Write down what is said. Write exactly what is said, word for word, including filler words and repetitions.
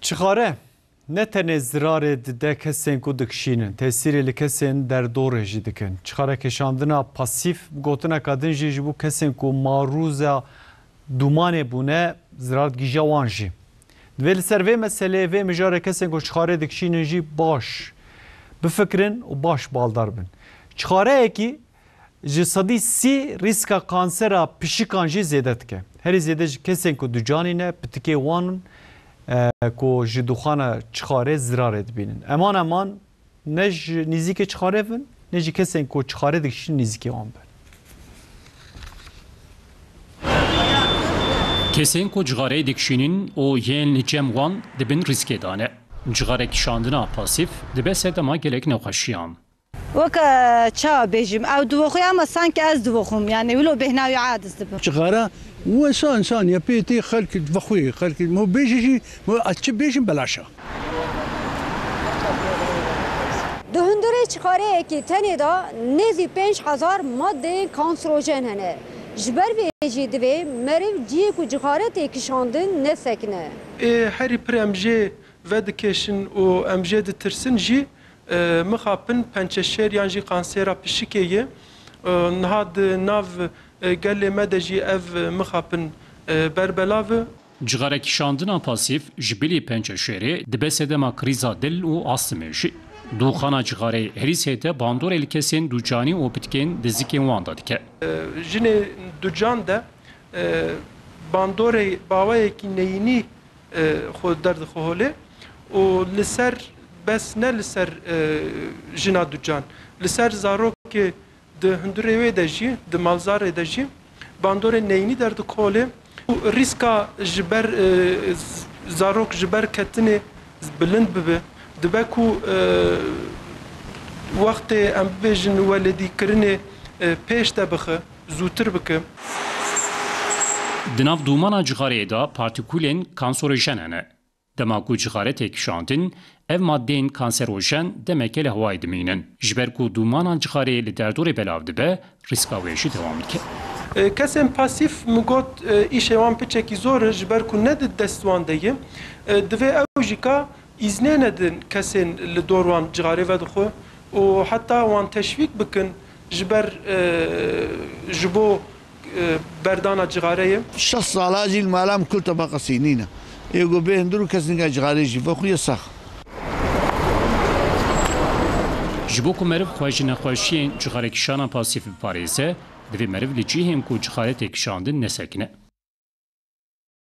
Çixare ne tenê zirarê dide kesên ku dikişînin, tesîrê li kesên derdorê jî dikin. Çixare kişandina pasîf, bi gotineka din jî ji bo kesên ku marûza dûmanê bûne, zirar digihîje wan jî. Divê li ser vê meseleyê, vê mijarê kesên ku çixarê dikişînin jî baş bifikirin û baş baldar bin. Çixareyekî ji sedî sî rîska kansera pişikan jî zêde dike. Herî zêde ji kesên ku ducanî ne, pitikê wan, e, ku ji dûxana çixarê zirarê dibînin. Eman eman ne ji nîzîkê çixarê bin, ne jî kesên ku çixarê dikişînin nîzîkê wan bin. Kesên ku cixareyê dikişînin û yên li cem wan di bin rîskê de ne. Cixare kişandina pasîf dibe sedema gelek nexweşiyan. Weke çawa bêjim, ew divoxuye ama sanki ez divoxum. Yani wilo bêhna wî adiz dibim. Çixare wisa însan ya pê tê xelk vexuyê, xelk mo bêjî jî, mo ez çi bêjim belaş e. Di hundirê çixareyekî tenê de nêzî pênc hezar madeyên kanserojen hene. Ji ber vê jî divê meriv cihê ku cixare tê kişandin nesekine. Ê herî pir em jê vedikêşin û em jê ditirsin jî, e, mixapin pençeşêr yan jî kansêra pişikê ye. E, niha di nav, e, gelê me de jî ev, e, mixapin, e, berbelav e. Cixarekîşandina pasîf ji bilî pençeşêrê dibe sedema krîza dil û astimê jî. Dûxana cixarê herî zêde bandorê li kesên ducanî û pitikên dizikên wan de dike. E, jinê ducan de, e, bandorê baweyekî neyînî e, xwe derdixwe holê û li ser, bes ne li ser, e, jina ducan, li ser zarokê di hundirê wê de jî, di malzarê de jî bandorê neyînî derdixwe holê û rîska ji ber, e, z-, zarok ji ber ketinê bilind bibe. Dibe ku, e, wextê em bibêjin weledîkirinê, e, pêş de bixe, zûtir bike. Di nav dûmana cixareyê de partîkulên kanserojen hene. Dema ku cixare tê kişandin, ev madeyên kanserojen demeke li hewayê dimînin. Ji ber ku dûmana cixareyê li derdorê belav dibe, rîska wê jî dewam dike. E, kesên pasîf, min got, e, îşê wan piçekî zor e, ji ber ku ne di dest wan de ye. E, divê ew jî ka îznê nedin kesên li dor wan cixarê vedixwe û heta wan teşwîk bikin ji ber, e, ji bo, e, berdana cixareyê. Şeş sala jî li mala min kul tebeqa sînî ne. Ê ku bê hundir û kes nika cixarê jî vexwe ye sax. Ji bo ku meriv xwe ji nexweşiyên cixarekişana pasîf biparêze, divê meriv li cihên ku cixare tê kişandin nesekine.